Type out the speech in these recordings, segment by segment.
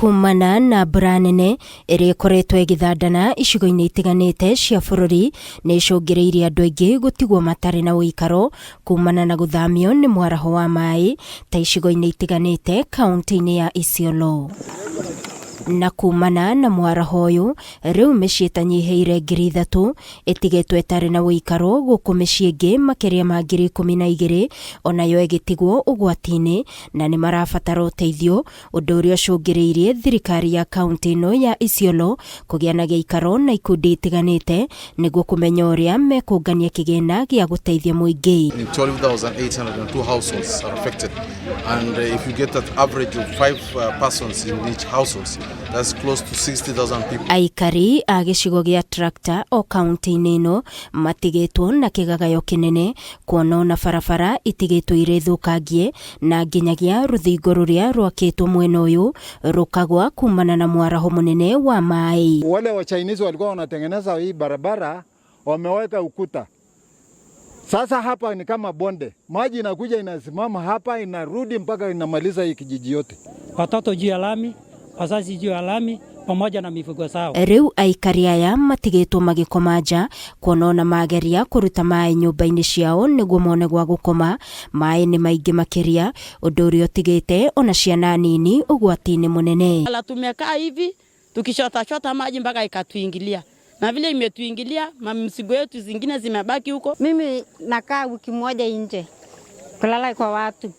Kumana na mbura nene ĩrĩa ĩkoretwo ĩgĩthandana icigo-inĩ itiganĩte cia bũrũri, nĩ ĩcũngĩrĩirie andũ aingĩ gũtigwo matarĩ na ũikaro kumana na gũthamio nĩ mwaraho wa maĩ ta icigo-inĩ itiganĩte kaunti-inĩ ya Isiolo. Na kumana na mwaraho ũyũ, rĩu mĩciĩ ĩtanyihĩire 3000 ĩtigĩtwo ĩtarĩ na ũikaro gũkũ mĩciĩ ĩngĩ makĩria ma 12,000 onayo ĩgĩtigwo ũgwati-inĩ na nĩ marabatara ũteithio, ũndũ ũrĩa ũcũngĩrĩirie thirikari ya kaunti ĩno ya Isiolo kũgĩa na gĩikaro na ikundi itiganĩte nĩguo kũmenya ũrĩa mekũngania kĩgĩna gĩa gũteithia mũingĩ. 12,802 households are affected, and if you get that average of 5 persons in each household, that's close to 60,000 people. Aikari a gĩcigo gĩa Tractor o kaunti-inĩ ĩno matigĩtwo na kĩgagayo kĩnene kuona ona barabara itigĩtwo irĩ thũkangie na nginyagia rũthingo rũrĩa rwakĩtwo mwena ũyũ rũkagwa kumana na mwaraho mũnene wa maĩ. Wale wa Chinese walikuwa wanatengeneza hii barabara, wameweka ukuta. Sasa hapa ni kama bonde, maji inakuja inasimama hapa, inarudi mpaka inamaliza hii kijiji yote. Watoto juu ya lami, wazazi juu ya lami, pamoja na mifugo zao. Rĩu aikari aya matigĩtwo magĩkoma nja kuona ona mageria kũruta maĩ nyũmba-inĩ ciao nĩguo mone gwa gũkoma, maĩ nĩ maingĩ makĩria, ũndũ ũrĩa ũtigĩte ona ciana nini ũgwati-inĩ mũnene. Ala tumekaa hivi tukichota chota maji mpaka ikatuingilia, na vile imetuingilia mzigo yetu zingine zimebaki huko. Mimi nakaa wiki moja nje kulala kwa watu,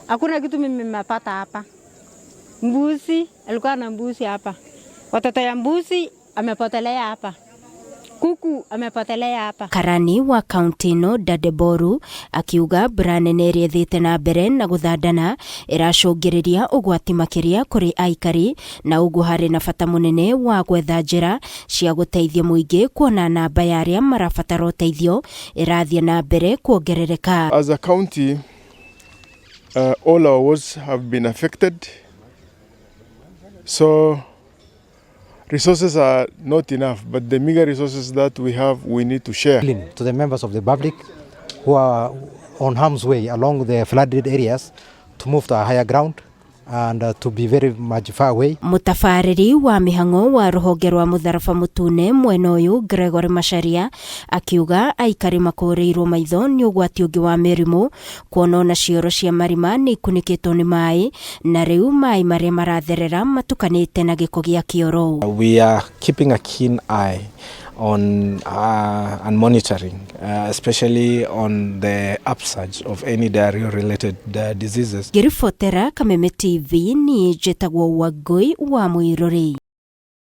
hakuna kitu mimi nimepata hapa. Mbuzi alikuwa na mbuzi hapa, watoto ya mbuzi amepotelea hapa, kuku amepotelea hapa. Karani wa kaunti ĩno Dade Boru akiuga mbura nene ĩrĩa ĩthiĩte na mbere na gũthandana ĩracũngĩrĩria ũgwati makĩria kũrĩ aikari, na ũguo harĩ na bata mũnene wa gwetha njĩra cia gũteithia mũingĩ kuona namba ya arĩa marabatara ũteithio ĩrathiĩ na mbere kuongerereka. As a county, all our wards have been affected. So resources are not enough, but the meager resources that we have, we need to share. To the members of the public who are on harm's way along the flooded areas to move to a higher ground and to be very much far away. Mũtabarĩri wa mĩhang'o wa rũhonge rwa mũtharaba mũtune mwena ũyũ Gregory Macharia akiuga aikari makũrĩirwo maitho nĩ ũgwati ũngĩ wa mĩrimũ kuona ona cioro cia marima nĩ ikunĩkĩtwo nĩ maĩ na rĩu maĩ marĩa maratherera matukanĩte na gĩko gĩa kĩoro. We are keeping a keen eye on and monitoring, especially on the upsurge of any diarrhea related diseases. Ngĩribotera Kameme TV, niĩ njĩtagwo Wangũi wa Mũirũrĩ.